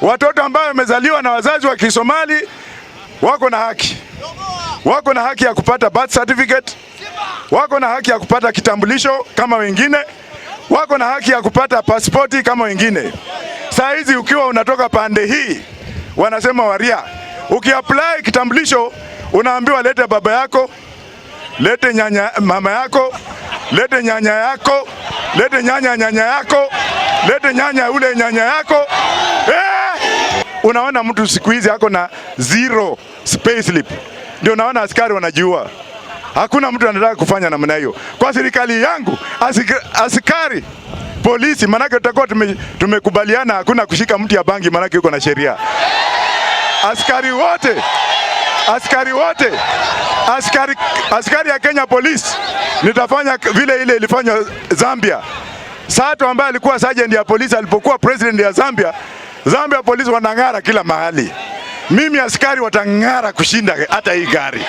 Watoto ambao wamezaliwa na wazazi wa Kisomali wako na haki, wako na haki ya kupata birth certificate, wako na haki ya kupata kitambulisho kama wengine, wako na haki ya kupata pasipoti kama wengine. Saa hizi ukiwa unatoka pande hii, wanasema waria, ukiapply kitambulisho unaambiwa lete baba yako, lete nyanya mama yako, lete nyanya yako, lete nyanya nyanya yako, lete nyanya ule nyanya yako eh! Unaona mtu siku hizi ako na zero pay slip, ndio unaona askari wanajiua. Hakuna mtu anataka kufanya namna hiyo. Kwa serikali yangu askari polisi, manake tutakuwa tumekubaliana hakuna kushika mtu ya bangi, manake yuko na sheria. Askari wote, askari wote, askari ya Kenya Police, nitafanya vile ile ilifanywa Zambia. Sato ambaye alikuwa sergeant ya polisi alipokuwa president ya Zambia, Zambia polisi wanang'ara kila mahali. Mimi askari watang'ara kushinda hata hii gari.